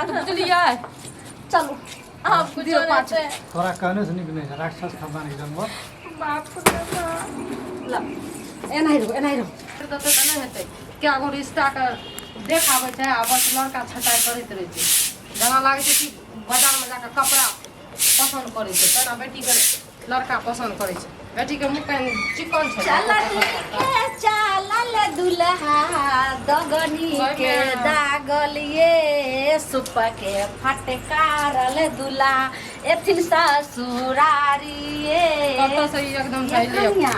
जायत, बुझलियै? चलू आब दियौ कुछो नहि पाँच। छै। तोरा कहने से नीक नहि छै राक्षस खानदान के जानवर। बाप रे बाप। ला, एनाही रहू, एनाही रहू। देतै तऽ नहि हेतै। कए गो रिश्ताके देख आबै छै आ बस लड़का छटाइ करैत रहै छै, जेना लागै छै कि बाजारमे जाकऽ कपड़ा पसन्द करै छै तेना बेटीके लड़का पसन्द करै छै। बेटीके मुँह कान चिकन छै। चलनी के चलल दुल्हा दगनी के दागल ये सुप के फटकारल दुल्हा एथिन ससुरारी ये। कतऽ से ई एकदम ये धैले कनिया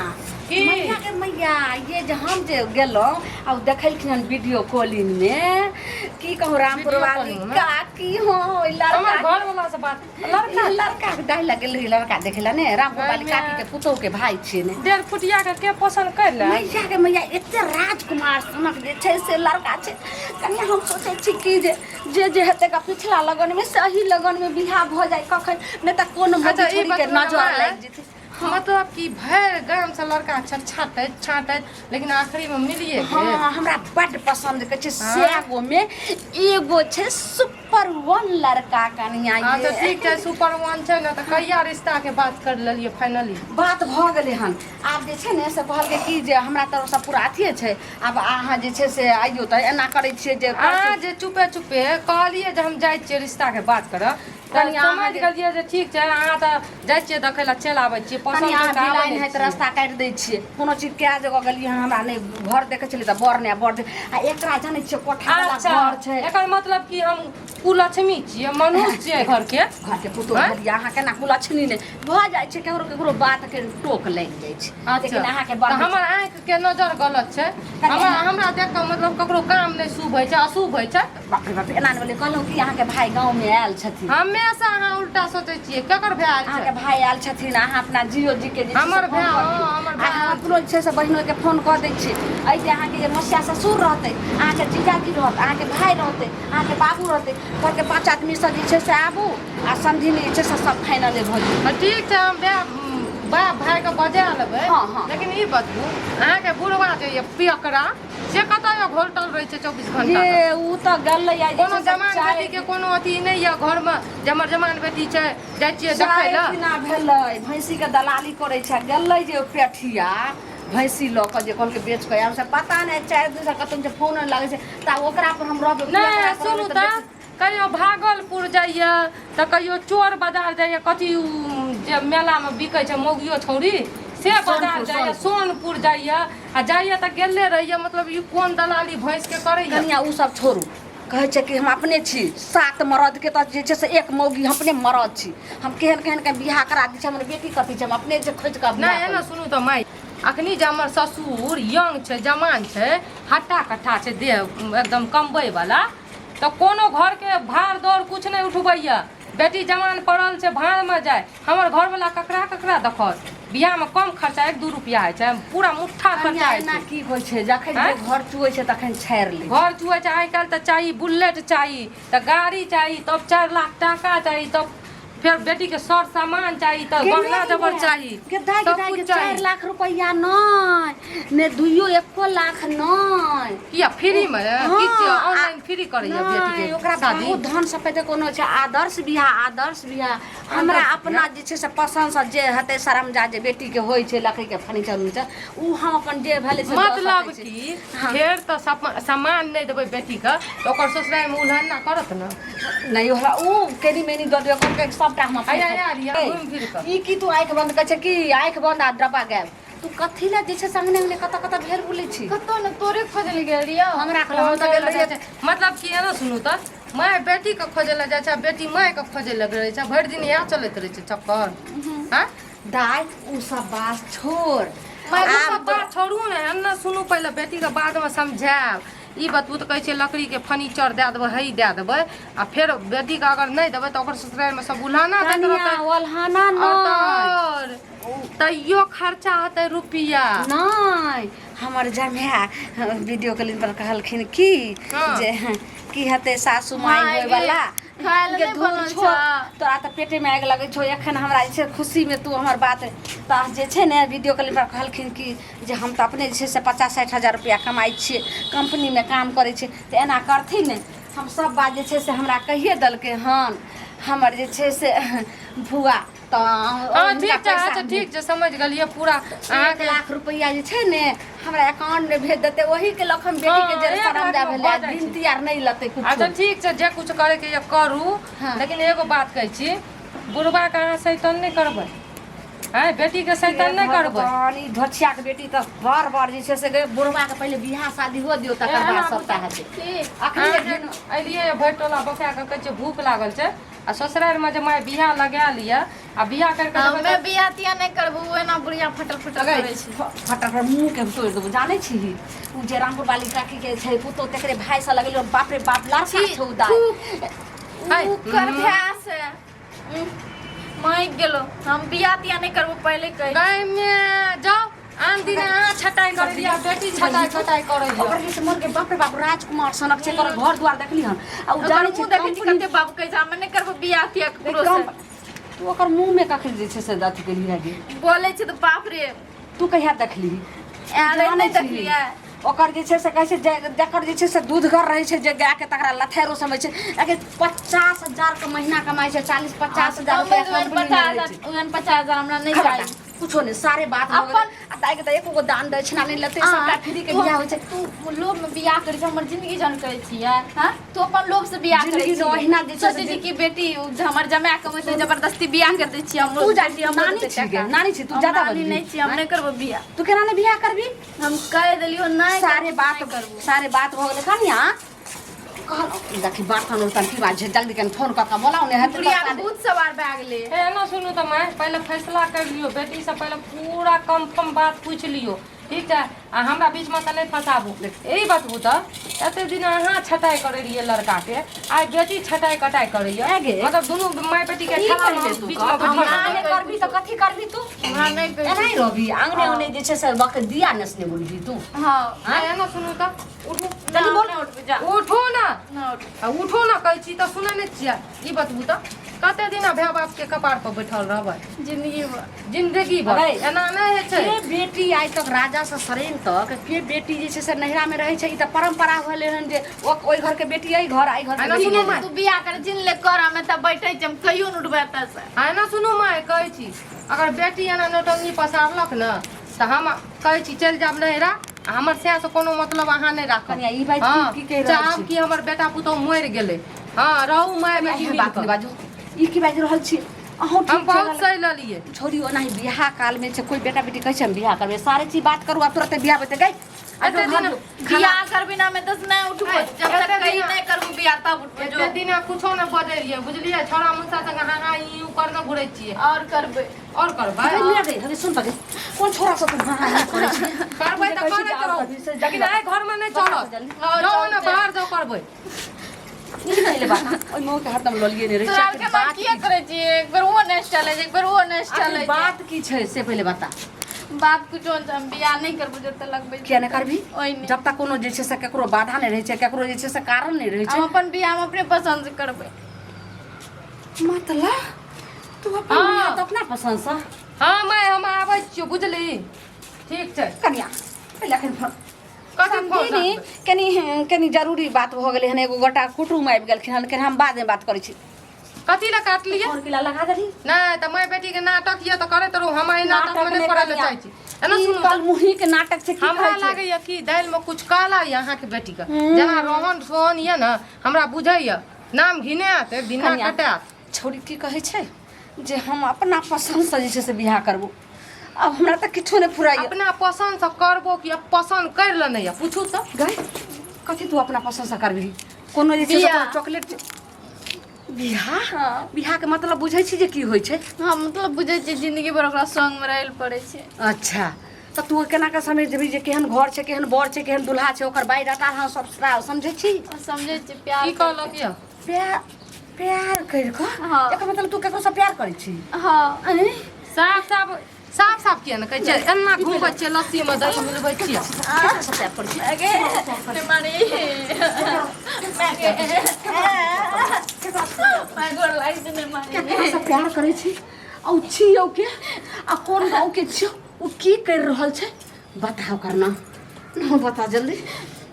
की? मैया के मैया, ये जे हम जे गेलहुँ आ ओ देखेलखिन हन वीडियो कॉलिंग में, की कहूँ, रामपुर वीडियो वाली कॉलिंग में? काकी हो ओहि लड़का हमर घर वाला से बात लड़का ई लड़का के दाहि लग गेल रही लड़का देखे ला ने, रामपुर वाली काकी के पुतोह के भाई छियै ने। डेढ़ फुटिया के के पसंद कर ले? मैया के मैया, एते राजकुमार सनक जे छै से लड़का छै। कनि हम सोचै छी कि जे जे जे हेतै का पिछला लगन में, सही लगन में बियाह भऽ जाय कखन, नहि तऽ कोनो अच्छा, मौगी ई छोरी के बतबू ने नजर माय। लागि जेतै। मतलब कि भरि गाम से लड़का छाँटैत छाँटैत लेकिन आखिरी में मिलिए गेल। हाँ, हमरा बड्ड पसंद के छै। हाँ। सए गो में एगो छै सुपर वन लड़का कनिया। हाँ ये तऽ ठीक छै, सुपर वन छै ने, तऽ कहिया रिश्ता के बात कर लेलिए फाइनली? बात भऽ गेलै हन। आब जे छै ने से कहलकै कि जे हमरा तरफसँ पूरा अथिए छै, आब अहाँ जे छै से आइयो तऽ एना करै छियै जे अहाँ जे चुपे चुपे कहलिए जे हम जाइ छियै रिश्ता के बात करऽ, तऽ कनि अहाँ समझ गेलियै जे ठीक छै, अहाँ तऽ जाइ छियै देखै लए, चलि आबै छियै कनि पसन्द अहाँ करि कऽ आबै बिलाइन नहि होइत छियै। रास्ता काटि दै छियै। कोनो चीज कए जगह गेलियै हन, हमरा नहि घर देखै छलियै तऽ बर नहि बर आ एकरा जानै छियै कोठा वाला अच्छा घर छै। एकर मतलब कि हम कुलक्ष्मी छियै, मनुष्य छियै घरके घरके पुतोह आँय? भेलियै अहाँ, केना कुलक्षणी नहि भऽ जाइ छै? केकरो केकरो बात के टोक लागि जाइ छै। लेकिन अहाँके तऽ बड़ हमर आँखि के नजर गलत छै? हमरा हमरा देख कऽ मतलब ककरो काम नहि शुभ होइ छै, अशुभ होइ छै? बाप रे बाप, एना नहि बोलियै। कहलहुँ कि अहाँके भाय गाँवमे आयल छथिन। हमेशा अहाँ उल्टा सोचै छियै। केकर भाय आयल अहाँके छै? भाय आयल छथिन। अहाँ अपना जियो जी के जे छै से हमर फोन भाय, कऽ दियौ। हँ, हमर आ भाय हम आयल। अपनो जे छै से बहिनोके फोन कऽ दै छियै। एहि जे अहाँके जे मसिया ससुर रहतै, अहाँके जीजाजी रहत, अहाँके भाय रहतै, अहाँके बाबू रहतै, घरके पाँच आदमीसँ जे छै से आबू आ समधिनी जे छै से सब फाइनले भऽ जेतै। हँ, ठीक छै, हम भाय बाप भायके बजा लेबै। हँ, हँ। लेकिन ई बतबू, अहाँके बुढ़वा जे यऽ पियकरा, से कतऽ यऽ घोलटल रहै छै 24 घंटा? ये ओ तऽ गेलै आ जे कोनो छै से जमान चारि बेटी के कोनो अथी नहि यऽ घरमे जे हमर जमान बेटी छै, जाइ छियै देखै चारि लए। दिना भेलै भैंसी के दलाली करै छै। गेलै जे ओ पेठिया भैंसी लऽ कऽ जे कहलकै बेच कऽ आयब, से पता नहि 4 दिनसँ कतौ छै, फोन नहि लागै छै, तऽ आब ओकरा पर हम रहबै? नहि ओकरा पर सुनू रहबै तऽ बेसी- कहियो भागलपुर जाइए तऽ कहियो चोर बाजार जाइए, कथी उ जे मेलामे बिकै छै मौगियो छौरी से बाजार सोनपुर, जाइए, सोनपुर जाइए आ जाइए तऽ गेले रहैए। मतलब ई कोन दलाली भैंसके करैए? कनिया, ओ सब छोड़ू। कहै छै कि हम अपने छी सात मरदके तऽ जे छै से एक मौगी, हम अपने मरद छी, हम केहन केहन के बियाह करा दै छी, हमर बेटी कथी छै, हम अपने जे खोजि कऽ बियाह नहि एना करू। सुनू तऽ माय, अखनी जे हमर ससुर यंग छै, जवान छै, हट्टा कट्ठा छै, देह एकदम कमबै वाला, तऽ कोनो घरके भार दौड़ कुछ नहि उठबैया। बेटी जवान पड़ल छै, भाड़मे जाय, हमर घरवला ककरा ककरा देखत? बियाहमे कम खर्चा एक दू रुपया होइ छै? पूरा मुट्ठा खर्चा कनिया, होइ एना छै। की होइ छै, जखन जे आँय? घर चुऐ छै तखन छाड़ि लै छै। घर चुऐ छै। आइ काल्हि तऽ चाही बुलेट चाही तऽ गाड़ी चाही, तब 4 लाख टाका चाही, तब फेर बेटीके सर सामान चाही, तऽ गे गहना नहि जेवर गे, चाही, गे दाइ, गे सब दाइ, कुछ गे चाही। 4 लाख रुपैआ नहि ने, दुइयो एको लाख नहि। किया, फ्रीमे हँ, किछु ऑनलाइन फ्री करैया नहि, बेटीके ओकरा शादी? बहुत धन सपेते कोनो छै। आदर्श बियाह, आदर्श बियाह। हमरा आदर्श अपना जे छै से पसन्दसँ जे हेतै सरमजा जे बेटीके होइ छै, लकड़ीके फर्नीचर उर्नीचर, ओ हम अपन जे भेलै से दऽ मतलब सकै छी। कि हँ। फेर तऽ सामान नहि देबै बेटीके तऽ ओकर ससुरारिमे उल्हना करत ने? नहि, ओकरा ओ केनी मेनी दऽ देबै, कहलकै सबटा हम अपने आया, आया, रिया, घुमि फिर कऽ। ई की तू आँखि बंद करै छै कि? आँखि बंद आ डब्बा गायब। तू कथी लए जे छै से अंगने अंगने कतऽ कतऽ भेल बुलै छी? कतौ ने, तोरे खोजै लए गेल रहियौ। हमरा कहलक, हम तऽ गेल रहियै। मतलब कि एना सुनू तऽ, माय बेटीके खोजै लए जाइ छै आ बेटी मायके खोजै लए रहै छै, भरि दिन इएह चलैत रहै छै चक्कर, आँय? दाइ, उ सब बात छोड़। माय, ओ आब सब बात छोड़ू ने, एना सुनू, पहिले बेटीके बादमे समझायब। ई बतबू तऽ, कहै छियै लकड़ीके फर्नीचर दए देबै, हे दए देबै, आ फेर बेटीके अगर नहि देबै तऽ ओकर ससुरारिमे सब उल्हाना दैत कनिया रहतै। ओल्हाना आओर नहि तऽ आओर तैयो खर्चा हेतै रुपैआ। नहि, हमर जमाय वीडियो कॉलिंग पर कहलखिन कि जे की हेतै सासू माय माय होय गे, वाला खाय लए के नहि धूर बनल छोड़। छौ। तोरा तऽ पेटे मे आगि लगै छौ एखन, हमरा जे छै खुशी मे तू हमर बात तऽ जे छै ने वीडियो कॉलिंग पर कहलखिन कि जे हम तऽ अपने जे छै से 50-60 हजार रुपया कमाइ छियै, कंपनीमे काम करै छियै, तऽ एना करथिन ने। हम सब बात जे छै से हमरा कहिए देलकै हन हमर जे छै से फुआ तऽ हँ हुनका ठीक छै पैसा अच्छा ठीक छै समझ गेलियै पूरा एक अहाँके लाख रुपैआ जे छै ने हमरा अकाउंट में भेज देतै ओही के लऽ कऽ हम बेटी के हँ, जे एक सरम लाख जा मे भेलै भऽ जाइ छै। गिनती आर नहि लेतै अच्छा कुछो ठीक छै जे कुछ करैके यऽ करू हँ। लेकिन एगो बात कहै छी बुढ़बाके अहाँ सैतन नहि करबै आँय बेटीके सैतन नहि करबै भगवान ई धोछिया के बेटी तऽ बार बार जे छै से गे बुढ़वा के पहिले बियाह शादी हो दियौ तकर एना बाद सबटा हेतै की अखन जे अहाँ जे एलियै भरि टोला बौखा कऽ कहै छियै भूख लागल छै आ ससुरारिमे जे माय बियाह लगा लिअ आ बियाह करि कऽ जेबै हमे बियाह तियाह नहि करबो ओ एना बुढ़िया फटल फटल करै छै फटाफट मुँह के तोड़ि देबो जानै छी उ जे रामपुर वाली काकी के छै पुतोह तकरे भाय से लगेलो बाप रे बाप लड़का छी, छौ दाइ हाय। ओकर भाय से माइक गेलो हम बियाह तियाह नहि करबो पहिले कहि गाय मे जाओ आन दिन अहाँ छटाइ करै रहियै आ बेटी छटाइ कटाइ करै रहियै ओकर जे मोन के बाप रे बाप राजकुमार सनक छै तोरा घर द्वार देखली हन आ उ ओकर जानै छै मुँह देखै छी कंपनी कते बाप कहै छै हम नहि करबो बियाह तियाह ककरो से तू ओकर मुँह में कखन जे छै से अथी केली है गे बोलै छै तऽ बाप रे तू कहिया देखली आयल जानै नहि छी। देखलियै ओकर जे छै से कहै छै जकर जे छै से दूधगर रहै छै जे गायके तकरा लथेरो समय छै लेकिन 50,000 के महीना कमाइ छै 40-50 हजार रुपैआ कंपनी मे रहै छै। ओहन 50,000 हमरा नहि खबरदार, चाही कुछो नहि सारे बात भऽ गेलै। अपन- आ दाइके तऽ एको गो दान दै छै नहि लेतै सबटा फ्री के बियाह होइ छै तू लोभ में बियाह करै छै हमर जिंदगी जन करै छियै हाँ तू अपन लोभ से बियाह करै जिंदगी छी तऽ ओहिना जे छै से सोचै छी कि बेटी उ हमर जमाय कमेतै जबरदस्ती बियाह कर दै छियै हमरो तू जा बेटी हमरो नानी देतै छी गे, टाका। नानी छी, तू हम ज्यादा नानी बजबी। नहि छी हम नहि करबो बियाह तू केना नहि बियाह करबी हम कहि देलियो नहि सारे करबो, बात नहि करबो सारे बात भऽ गेलै कनिया कहलहुँ देखी बर्तन उर्तन की बात छै जल्दी कनि फोन कऽ कऽ बोलाउ ने हेतै बुढ़िया के भूत सवार भए गेलै हे एना सुनू तऽ माय पहिले फैसला कर लियौ बेटीसँ पहिले पूरा कन्फर्म बात पूछि लियौ ठीक छै आ हमरा बीचमे तऽ नहि फँसाबू ई बतबू तऽ एते दिन अहाँ छटाइ करै रहियै लड़काके आइ बेटी छटाइ कटाइ करैया ऐ गे। मतलब दुनू माय बेटीके की ठेला करबै तू बीचमे कह? बैठल हमरा रहबै। नहि करबी तऽ कथी करबी तू हमरा नहि कहै एनाही रहबी आंगने उंगने जे छै से बक दिया नसने बोलबी तू हँ आ एना सुनू तऽ उठू जल्दी बोल ना उठबै जा उठू ना ना उठ आ उठू ना कहै छी तऽ सुनै नहि छियै ई बतबू तऽ कते दिना भाय बाप के कपार पर बैठल रहबै जिंदगी भर जिंदगी भर अरे। एना नहि होइ छै के बेटी आइ तक राजा से सरेन तक के बेटी जे छै से नैहरा में रहै छै ई तऽ परंपरा भेलै हन जे ओहि घर के बेटी एहि घर एहि घर के एना बेटी सुनू एहि घर। माय तू बियाह कर जिन ले कर हमे तऽ बैठै छी हम कहियो न उठबै एतऽ से आ एना सुनू माय कहै छी अगर बेटी एना नौटंकी पसारलक ने तऽ हम कहै छी चलि जायब नैहरा आ हमर सएह से कोनो मतलब अहाँ नहि राखब कनिया, ई बात की- हँ, की कहि रहल चाहब छी? कि हमर बेटा पुतहु मरि गेलै हँ रहू माय बेटी एहन मिल बात कऽ। नहि बाजू ई की बाजि रहल छी अहूँ हम ठीक बहुत छै सही लेलियै छोड़ी ओनाही बियाह काल में छै कोई बेटा बेटी कहै छै हम बियाह करबै सारे चीज बात करू आब तुरंत बियाह हेतै गई एते दिन बियाह करबी ना हमे दस नहि उठबो जब तक एते कही दिना- नहि करबो बियाह तब उठबो एते जो दिन कुछो नहि बजै रहियै बुझलियै छौड़ा मुसा संगे हाँ हाँ ई उ करने घुरै छियै और करबै और करबै गई हगे सुन पगे कोन छोरा से तू हाँ हाँ करै छी करबै तऽ करैत रहू लेकिन आइ घरमे नहि चलत हाँ, जाउ ने चलतै। बाहर जाउ करबै ई पहिले बात ओइ मुँह के हरदम ललिए नहि रहै तोरा छै आरके बात किया करै छी एक बेर ओ नहि चलै छै एक बेर ओ नहि चलै आखिर छै बात की छै से पहिले बता बात कुछो नहि छै, हम बियाह नहि करबो जब तक लगबै किया नहि करबी ओहि नहि जब तक कोनो जे छै से केकरो बाधा नहि रहै छै केकरो जे छै से कारण नहि रहै हम छै अपन बियाह हम अपने पसंद से करबै मतलब तू अपन हाँ। बियाह तऽ अपना पसंद से हँ माय हम आबै छियौ बुझली ठीक छै कनिया पहिले एखन फोन कथी फोन समझी कनि कनि जरूरी बात भऽ गेलै हन एगो गोटा कुटुम आबि गेलखिन हन कनि हम बादमे बात करै छी कथी लए काटलियै फोन किला लगा देली नहि तऽ माय बेटी के नाटक यऽ तऽ करैत रहू हम एहि नाटक मे नहि पड़ै लए चाहै छी एना ई सुनू तऽ, कलमुही के नाटक छै की हमरा कहै छै लागैया कि दालि मे कुछ काला यऽ अहाँके बेटी के जेना रोहन सोहन यऽ ने हमरा बुझैया नाम घिनायत एक दिन नाक कनिया। कटायत छौड़ी की कहै छै जे हम अपना पसन्दसँ जे छै से बियाह करबो आब हमरा तऽ किछो नहि फुराइए अपना पसन्दसँ करबो कि अब पसन्द करि लेने यऽ पूछू तऽ गई कथी तू अपना पसन्दसँ करबिही कोनो जे छै से बियाह। तोरा चॉकलेट बियाह हाँ। बियाहके मतलब बुझै छी जे की होइ छै हम मतलब बुझै छियै जिंदगी भर ओकरा संग मे रहै लए पड़ै छै अच्छा तऽ तू केना कऽ समझि जेबही जे केहन घर छै केहन बर छै केहन दुल्हा छै ओकर बायोडाटा अहाँ सब समझै छी समझै छियै प्यार की कहलक यऽ प्यार प्यार करि कऽ हाँ। एकर मतलब तू ककरोसँ प्यार करै छी हाँ आँय? साफ साफ साफ साफ किया ने कहै छियै एना घुमबै छियै लस्सीमे दही मिलबै छियै ककरोसँ प्यार करै छी अगे ने मारी मैं गोर लागि छै ने मारी ककरोसँ प्यार करै छी आ ओ छी औ के आ कोन गाँव के छियौ ओ की करि रहल छै बताओ करना ना बता जल्दी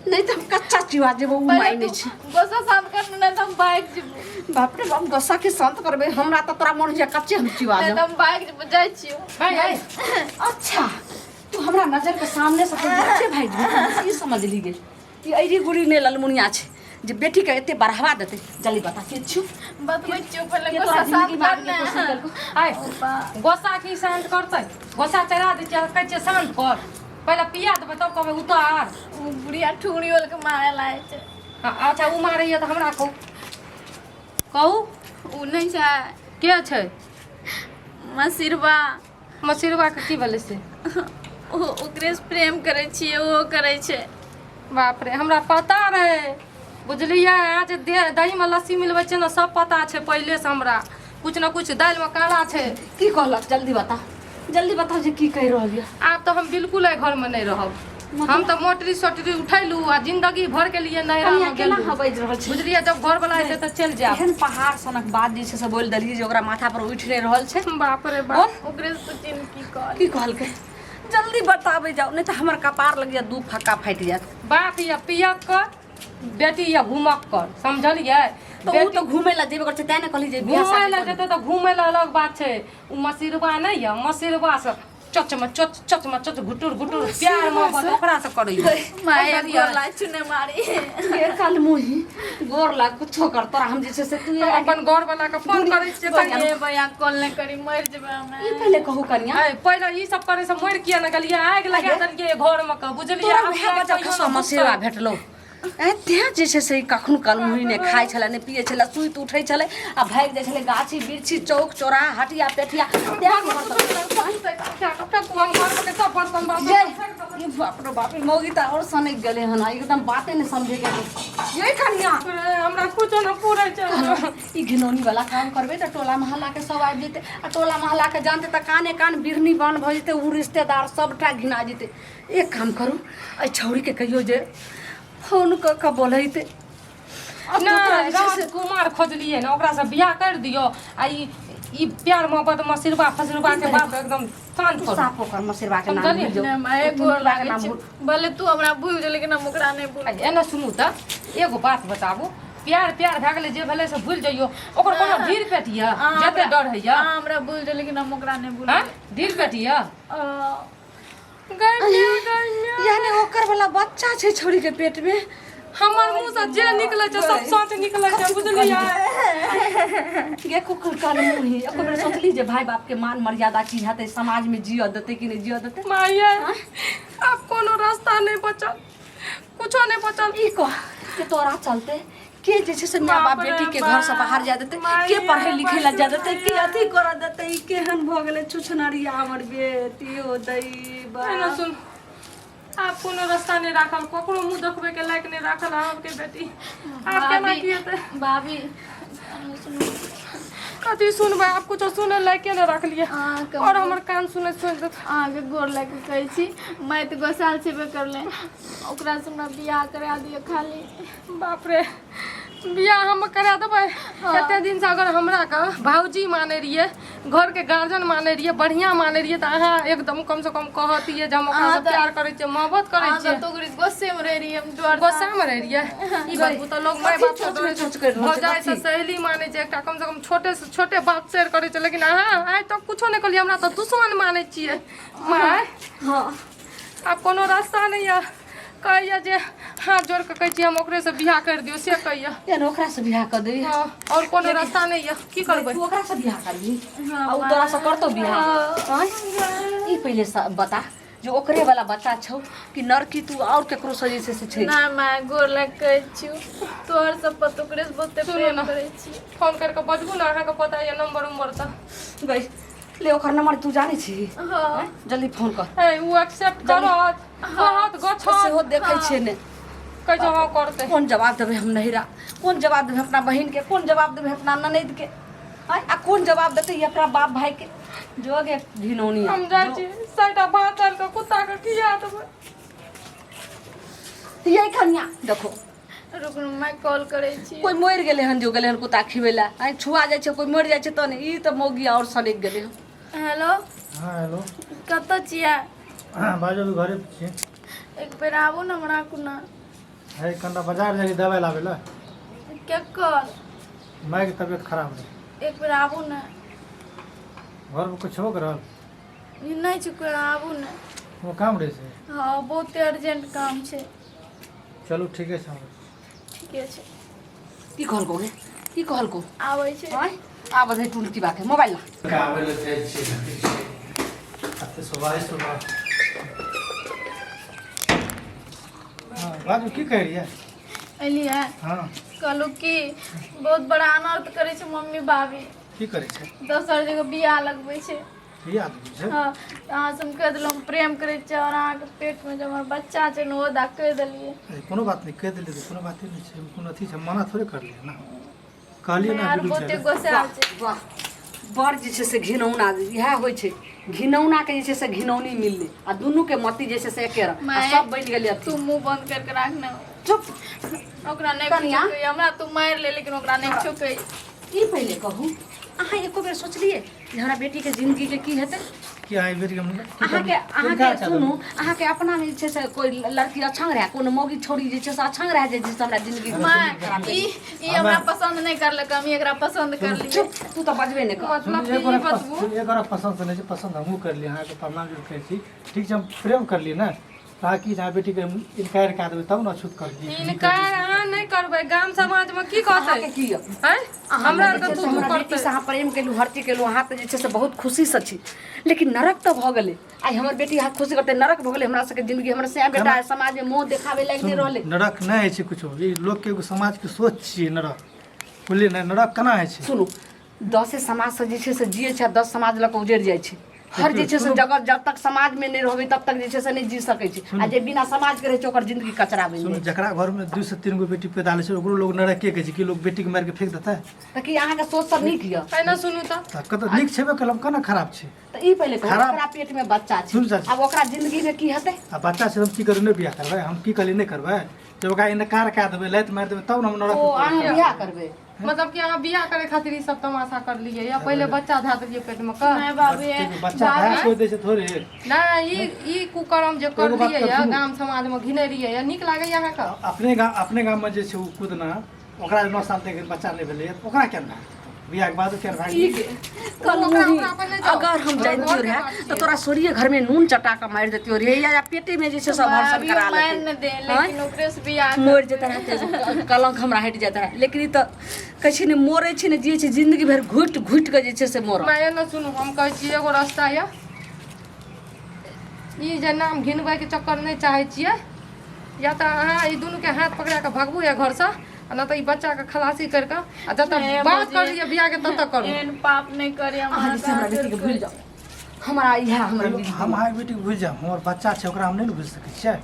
नहि तऽ हम कच्चा चिवा जेबो उ पहिले माय नहि तू छै। गुस्सा शांत कर, नहीं तो हम भाग जेबो। बाप रे बाप, गुस्सा के शांत करबे हमरा तऽ तोरा मन होइया कच्चे हम चिवा नहीं जाऊ। तो हम भाग जेबो, जाइ छियो। हाय हाय। अच्छा, तू हमरा नजर के सामने से तू बच्चे भागि जेबही, ई समझ ली गेल। ई ऐरी गुड़ी नहि ललमुनिया छै जे बेटी के एते बढ़ावा देतै। जल्दी बता के छु। बतबै छियो, पहिले के गुस्सा तोरा शांत जिंदगी कर मारके ने। कोशिश केलको? आय गोस्सा की शांत करतै? गोस्सा चढ़ा दै छियै, कहै छियै शांत कर, पहिले पिया देबै तब कहबै उतार। उ बुढ़िया ठुंगरी वाल के मारे लागे छै। अच्छा, ओ मारैया तऽ हमरा कहू, कहू। उ नहि छै। के छै? मसिरबा। मसिरबाके की भेलै से? ओ ओकरे से प्रेम करै छियै, ओहो करै छै। बाप रे, हमरा पता रहै, बुझलियै? अहाँ जे दहीमे लस्सी मिलबै छै ने, सब पता छै पहिलेसँ हमरा। कुछ ने कुछ दालिमे काला छै। की कहलक? जल्दी बता, जल्दी बताउ जे की कहि रहल यऽ। आब तऽ हम बिल्कुल एहि घरमे नहि रहब। हम तऽ मोटरी सोटरी उठैलू आ जिंदगी भर के लिए नैहरा कनिया मे केना गेलू। हँ बाजि रहल छै? बुझलियै, जब घर वाला एतै तऽ चलि जायब। एहन पहाड़ सनक बात जे छै से बोलि देलियै जे ओकरा माथा पर उठि नहि रहल छै। बाप रे बाप। बोल। ओकरे से पुछिन की कहल। की कहलकै? जल्दी बताबै जाउ, नहि तऽ हमर कपार लग दू फक्का फाटि जायत। बाप या पियक कर, बेटी या घूमक कर, समझलियै? तऽ ओ तऽ घूमै लए जेबे करै छै, तेँ ने कहली जे बियाह घूमै शादी लए कऽ जेतै तऽ घूमै लए अलग बात छै। ओ मसिरबा नहि यऽ, मसिरबा से चच में चच, चच में चच, घुटुर घुटुर प्यार मोहब्बत ओकरा से करैया। माय गोर लाग छु, नहि मारी। गे काल मुही गोर लाग, कुछो कर तोरा हम जे छै से तू हम अपन घर वाला के फोन करै छियै कनिया। ए भैया, कॉल नहि करी, मरि जेबै हमे। ई पहिले कहू कनिया। ऐ, पहिले ई सब करै से मरि किया ने गेलियै? आगि लगा देलियै घर मे के, बुझलियै? तोरा आब वएह बच्चा कहियो खसुआ ने मसेरा भेटलो ए, तेँ जे छै से कखनो काल मुही नहि खाइ छलै, नहि पियै छलै, सुति उठै छलै आ भागि जाइ छलै गाछी बिरछी चौक चौराहा हटिया पेटिया। तेँ ये ये बाप रे बाप, ई मौगी तऽ आओर सनकि गेलै हन, एकदम बाते नहि समझेके। ये कनिया, हमरा कुछो नहि पूरै छै। ई घिनौनी वाला काम करबै तऽ टोला मोहल्लाके सब आबि जेतै आ टोला मोहल्लाके जानतै तऽ काने कान बिरनी बान भऽ जेतै, ओ रिश्तेदार सबटा घिना जेतै। एक काम करू, एहि छौड़ीके कहियौ जे फोन कऽ कऽ बोलैतै। आब तऽ ओकरा नहि जे छै से राजकुमार खोजलियै ने, ओकरासँ बियाह करि दियौ आ ई ई प्यार मोहब्बत मसिरबा फसिरबा के बात एकदम शांत करू। साफ ओकर मसिरबा के नाम समझलियै? भूलि जाउ। नहि माय, ओ गोर टुनटुना के लागै नाम छी। भूल। भले तू हमरा भूल जा, लेकिन हम ओकरा नहि भूल। एना सुनू तऽ एगो बात बताबू, प्यार प्यार भए गेलै, जे भेलै से भूलि जइयौ। ओकर कोनो ढीर पेट यऽ जते डर होइया? अहाँ हमरा भूल जा, लेकिन हम ओकरा नहि भूल। हँ, ढीर पेट यऽ? यानी ओकर वाला बच्चा छै छौड़ी के पेट में। हमर मुँह से जे निकलै छै सब सच निकलै छै, बुझलियै? गे कुकुर काल मुही, एको बेर सोचली जे भाई बाप के मान मर्यादा की हेतै, समाज में जियऽ देतै कि नहि जियऽ देतै? माये, आब कोनो रास्ता नहि बचल, कुछो नहि बचल। ई कह कि तोरा चलते के जे छै से माय बाप बाप रे बेटी के घर से बाहर जा देतै, के पढ़ै लिखै लए जा देतै, के अथी करऽ देतै? ई केहन भऽ गेलै छुछनरिया हमर बेटी, ओ दैबा। एना सुन, आब कोनो रास्ता नहि राखल, ककरो मुँह देखबै के लायक नहि राखल अहाँके बेटी। आब केना की हेतै? भाभी, सुनू। कथी सुनबै? आब कुछो सुनै लायके नहि रखलियै। अहाँके और हमर कान सुनै सुनि देत। अहाँके गोर लागि कऽ कहै छी, माय तऽ गोसाल छेबे करलै, ओकरासँ हमरा बियाह करा दिअ खाली। बाप रे, बियाह हम करा देबै? एते दिन से अगर हमरा के भाउजी माने रहियै, घर के गार्जियन माने रहियै, बढ़िया माने रहियै, तऽ अहाँ एकदम कम से कम कहतियै जे हम ओकरा से प्यार करै छियै, मोहब्बत करै अहाँ छियै। तऽ ओकरे गुस्सेमे रहै रहियै, हम डर। गुस्सा मे रहै रहियै? ई बात तऽ लोग माय बाप से डरै सोच करि रहल छै, भौजाइ से कथी? सहेली मानै छै एकटा, कम से कम छोटे से छोटे बात शेयर करै छै, लेकिन अहाँ आइ तक कुछो नहि कहलियै, हमरा तऽ दुश्मन मानै छियै माय। हँ। आब कोनो रास्ता नहि यऽ। कहैया जे हाथ जोड़ कऽ कहै छी, हम ओकरेसँ बियाह करि दियौ, से कहैया। यानी ओकरासँ बियाह कऽ देबही? हँ, आओर कोनो रास्ता नहि यऽ, की करबै? तू ओकरासँ बियाह करबही आ ओ तोरासँ करतौ बियाह? आँय, ई पहिले बता जे ओकरे वाला बच्चा छौ कि नरकी तू आओर केकरो से जे छै से छै? ना माय, गोर लागि कहै छियौ, तोहर सब पर ओकरे से बहुते सुनू प्रेम ने। करै छी। फोन करि कऽ बजबू ने, अहाँके पता यऽ नंबर उम्बर तऽ। गई ले, ओकर नंबर तू जानै छी? हँ। जल्दी फोन कर। हे, ओ एक्सेप्ट करत, कहत गछत? सेहो देखै छियै ने। कहै छै हँ करतै। कोन जवाब देबै हम नैहरा? कोन जवाब देबै अपना बहिनके? कोन जवाब देबै अपना ननैदके? आँय, आ कोन जवाब देतै ई अपना बाप भाईके? जोगे घिनौनी। हम जाइ छी, सैटा भात दालि कऽ कुत्ता के खिया देबै। ये कनिया, देखो। रुक रुक, मैं कॉल करै छी। कोइ मरि गेलै हन जो गेलै हन कुत्ता खिबै लए? आँय, छुआ जाइ छै, कोइ मरि जाइ छै तहन? ई तऽ मौगी आओर सनकि गेलै हन। हेलो। हँ, हेलो। कतऽ छियै? बाजू, अभी घरे पर छियै। एक बेर आबू ने हमरा कोना। है कनिटा बाजार जाइ दवाइ लाबै लए। केकर? मायके तबियत खराब रहै। एक बेर आबू ने। घरमे किछु छेबो करल? नहि छै कोइ, आबू ने। कोनो काम रहै छै? हँ, बहुते अर्जेंट काम छै। चलू, ठीके छै, आबै छी। ठीके छै। की कहलको गे, की कहलको? आबै छै। आँय, आब दे टुनकी बाके मोबाइल ला। आबै लए जाइ छियै, देखै छियै। कते सुबह सुबह। हँ, बाजू, की कहै रहियै? एलियै? हँ। कहलहुँ कि बहुत बड़ा अनर्थ करै छै मम्मी भाभी। की करै छै? दोसर जगह बियाह लगबै छै। बियाह लगबै छै? हँ, तऽ अहाँसँ हम कहि देलहुँ, हम प्रेम करै छियै आओर अहाँके पेटमे जे हमर बच्चा छै ने, ओ दऽ कहि देलियै। अरे, कोनो बात नहि, कहि देलियै तऽ कोनो बाते नहि छै। कोनो अथी छै, मना थोड़े करलियै ने, कहलियै ने। आर बिलकुल बहुते छै। गोस्सा छै। वाह, बड़ जे छै से घिनौना इएह होइ छै। घिनौनाके जे छै से घिनौनी मिललै आ दुनूके मति जे छै से एके रंग आ माय, सब बनि गेलै अथी। तू मुंह बंद करके राखने। चुप। ओकरा नहि कनिया। कुछो कही, हमरा तू मारि ले, लेकिन ओकरा नहि कुछो कही। ई पहिले कहू, अहाँ एको बेर सोचलियै जे हमरा बेटीके जिन्दगीके की हेतै? की अहाँ बेटी के अहाँके अहाँके सुनू, अहाँके अपना में जे छै से कोइ लड़की अछंग रहए, कोनो मौगी छौड़ी जे छै से अछंग रहए जे से हमरा जिंदगी माँ, ई ई हमरा पसंद नहि करलक, हम एकरा पसंद करलियै। चुप, तू तऽ बजबे नहि कर। मतलब कि ई बतबू। एक पसंद से नहि छै, पसंद हमहूँ करलियै। अहाँके प्रणाम जरूर कहै छी। ठीक छै, हम प्रेम करलियै ने, तऽ अहाँ की अहाँ बेटीके इनकार कए देबै तब ने अछूत करलियै? इनकार अहाँ नहि करबै, गाम समाजमे की कहतै? अहाँके की यऽ? आँय, हमरा हमरा आरके जे छै तू से हमरा करतै। बेटीसँ अहाँ प्रेम केलहुँ, हर चीज केलहुँ, अहाँ तऽ जे छै से बहुत खुशीसँ छी, लेकिन नरक तऽ भऽ गेलै। आइ हमर बेटी अहाँ खुशी करतै, नरक भऽ गेलै हमरा सबके जिंदगी। हमर सैं बेटा आइ समाजमे मुँह देखाबै लायक नहि रहलै। नरक नहि होइ छै कुछो, ई लोकके एगो समाजके सोच छियै नरक, बुझलियै ने? नरक केना होइ छै? सुनू, दसे समाजसँ जे छै से जियै छै आ 10 समाज लऽ कऽ उजड़ि जाइ छै। हर जे छै से जगह जब तक समाजमे नहि रहबै तब तक जे छै से नहि जी सकै छै आ जे बिना समाजके रहै छै ओकर जिंदगी कचरा बनि सुनू जाइ छै। जकरा घरमे 2 से 3 गो बेटी पैदा होइ छै, ओकरो लोग नरके कहै छै कि लोग बेटीके मारिके फेंक देतै? तऽ की अहाँके सोच सब नीक यऽ? पहिने सुनू तऽ। तऽ कतऽ नीक छेबे कलम, केना खराब छै? तऽ ई पहिले कहू, खराब- ओकरा पेटमे बच्चा छै। सुनू चाची। आब ओकरा जिंदगीमे की हेतै? आ बच्चा छै, हम की करू, नहि बियाह करबै? हम की कहलियै, नहि करबै? जब ओकरा इनकार कए देबै, लाति मारि देबै, तब ने हम नरक। ओ अहाँ बियाह करबै? मतलब कि अहाँ बियाह करे खातिर ई सब तमाशा करलियै या पहिले बच्चा धए देलियै पेट में का? नहि बाबी। बच्चा धए कोइ दै छै थोड़े? नहि, ई ई कुकर्म जे एगो बात करलियै या सुनू। गाम समाज में घिनेलियै या, नीक लागैया अहाँके? अपने गाममे जे छै ओ कुदना, ओकरा 9 साल तक बच्चा नहि भेलैए, तऽ ओकरा केना भए गेलै? बियाहके बाद केना भए गेलै? कहलहुँ ओकरा- ही, ओकरा पहिले जाउ। अगर हम हमरा जैतियो घरके रहे बात तऽ छियै। तोरा सोरिये घरमे नून चटा कऽ मारि देतियो रे या पेटेमे जे छै सब हर्षण करा मारि लेतै ने दे, लेकिन ओकरे से बियाह मरि जेता रहै, कलंक हमरा हटि जाता रहै। लेकिन ई तऽ कहै छै ने, मरै छै ने जियै छै, जिंदगी भरि घुटि घुटि कऽ जे छै से मरत। माय ने, सुनू, हम कहै छी एगो रास्ता यऽ। ई जे नाम घिनबैके चक्कर नहि चाहै छियै, या तऽ अहाँ ई दुनूके हाथ पकड़ा कऽ भगबू या घरसँ आ नहि तऽ ई बच्चाके खलासी करि कऽ आ जतऽ नहि, बात भौजी। करलियै बियाहके ततऽ करू। एहन पाप नहि करी हम। अहाँ जे छै हमरा बेटीके भूलि जाउ, हमरा इएह हमरा बेटी। हम अहाँके बेटीके भूलि जायब, हमर बच्चा छै, ओकरा हम नहि ने भूलि सकै छियै।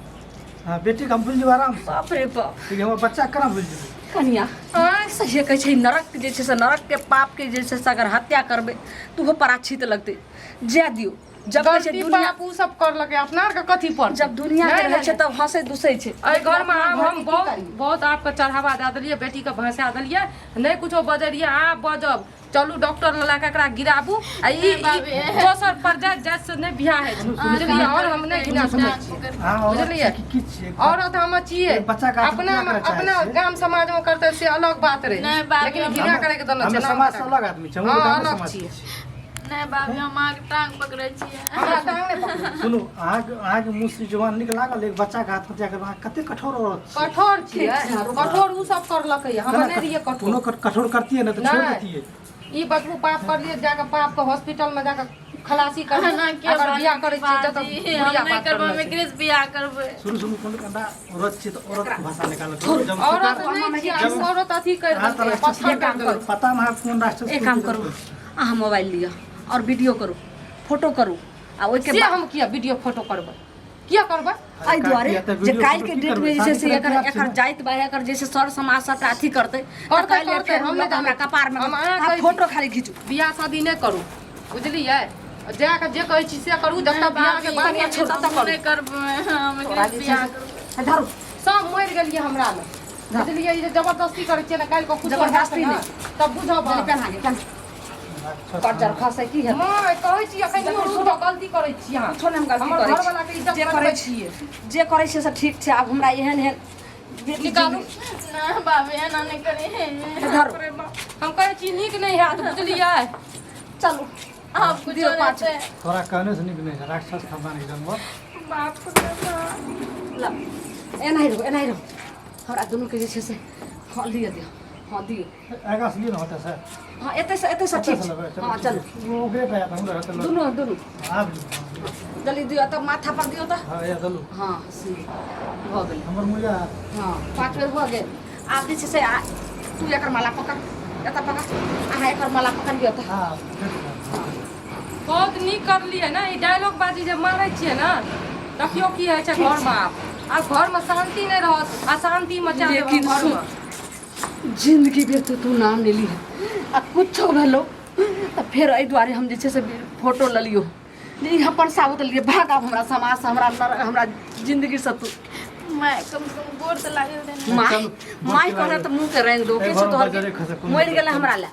हँ, बेटीके हम भूलि जेबै आरामसँ, बाप रे बाप। लेकिन हमर बच्चा केना भूलि जेबै? कनिया, आँय? सहिए कहै छै, नरक जे छै से नरकके पापके जे छै से अगर हत्या करबै तऽ ओहो पराछित लगतै। जाय दियौ, जब कहै छै गलती दुनिया पाप उ सब करलकै, अपना आरके कथी पर? जब दुनिया के नहि, रहै छै नहि। तब हंसै दुसै छै। एहि घरमे आब घरके हम की बहुत करियै? बहुत आपके चढ़ावा दए देलियै, बेटीके भसा देलियै, नहि कुछो बजलियै, आब बजब। चलू डॉक्टर लग लए कऽ एकरा गिराबू आ ई ई दोसर पर जाइत जाइत से नहि बियाह होइ छै, बुझलियै? आओर हम नहि घिना सकै छियै। अहाँ औरत बुझलियै? छियै कि की छियै? औरत हम छियै। एक बच्चाके अपना आत्महत्या करऽ चाहै अपना छियै? गाम समाजमे करतै से अलग बात रहै, नहि बाबी, लेकिन हम- घृणा करैके तऽ नहि हम छै। नाम समाज से हटा अलग आदमी छै। हँ, हम अलग समाज छियै। छियै। नहि बाबी, हम अहाँके टांग पकड़ै छियै। हमरा टांग नहि पकड़ू। सुनू, अहाँके मुँह से जुबान नीक लागल? एक बच्चाके आत्महत्या करबै, अहाँ कते कठोर औरत छियै। कठोर छियै? कठोर उ सब करलकै, हम नहि रहियै कठोर। कोनो कठोर करतियै ने तऽ छोड़ नहि। देतियै। ई बतबू, पाप करलियै, जाके पाप के हॉस्पिटल में जाके खलासी करू। एना के अगर बियाह करै छियै तब बाजी, बुढ़िया हम नहि बात करबै, करना हम छै। एकरे से बियाह करबै। सुनू, सुनू, कोनो कंडा औरत छियै तऽ औरत के भाषा निकालत। जब औरत सरकार नहि छियै, जब- औरत अथी कर अहाँ तऽ देलकै, राक्षस पत्थर कर देलकै। पता नहि अहाँ कोन राक्षस। एक काम करू, अहाँ मोबाइल लिअ आओर वीडियो करू, फोटो करू आ ओहिके से बाद हम किया वीडियो फोटो करबै? किया करबै? एहि दुआरे जे काल्हि के डेट में जे छै से एकर एकर जाति बाइ एकर जे छै सर समाज सबटा अथी करतै तऽ करतै, काल्हि करतै, फेर हम लोक नहि हमरा जानै। कपार में हम अहाँ अहाँ कहै छी। फोटो खाली घीचू। बियाह शादी नहि करू, बुझलियै? जाके जे कहै छी से करू, जतऽ बियाह के बाद कनिया छोड़, ततऽ करू। नहि करबै हम, तोरा एकरे जे से बियाह छै करबै। से धरू। सब मरि गेलियै हमरा मे, बुझलियै? ई जे जबरदस्ती करै छियै ने, काल्हि कऽ कुछो हैत जबरदस्ती ने नहि। तब बुझब। जल्दी पेन्हा गे, पेन्हा। कज्जर खसै की हेतै? माँ, कहै छी एखन रुकू, गलती करै छी अहाँ। कुछो नहि हम गलती हमर करै घरवला के छी। इज्जत जे बचबै करै छियै। जे करै छियै से ठीक छै। आब हमरा एहन एहन बेटी। निकालू। ना बाबे, एना नहि करी। धरो। हम कहै छी नीक नहि हैत, बुझलियै? चलू। आप कुछ दियौ पाँच। तोरा कहने से नीक नहि छै राक्षस खानदान के जानवर। बाप रे बाप। ल, एनाही रहू, एनाही रहू। हमरा दुनूके जे छै से, हँ, लिअ, दिअ, हँ, दियौ। आगाँ से लिअ ने होतै से। हँ, एतै से, एतै से। ठीक छै, हँ, चलू। ओकरे पे आयत, हमरा रहतै। दुनू, दुनू। आब लिअ। जल्दी दियौ तऽ, माथा पर दियौ तऽ। हँ, या चलू। हँ, से भऽ गेलै। हमर मुजा। हँ, 5 बेर भऽ गेल। आब जे छै से तू एकर माला पकड़, एतऽ पकड़। अहाँ एकर माला पकड़ियौ तऽ। हँ। बहुत नीक करलियै ने ई डायलॉग बाजी जे मारै छियै ने। देखियौ की होइ छै घरमे। आब आब घरमे शान्ति नहि रहत, अशान्ति मचा देब लेकिन घरमे। सुन, जिंदगी भरि तू तू नाम नहि लिह आ कुछो भेलो तऽ फेर एहि दुआरे हम जे छै से फोटो लेलियो जे ई अपन साबुत लिए। भाग आब हमरा समाजसँ, हमरा हमरा जिंदगीसँ तू। माय, कम से कम गोर तऽ लागल देने। माय चलू, माय कहने तऽ मुँहके रंगि दो। एहि के छौ घरमे तोहर? बजरे खसे कोनो मरि गेलै हमरा लए।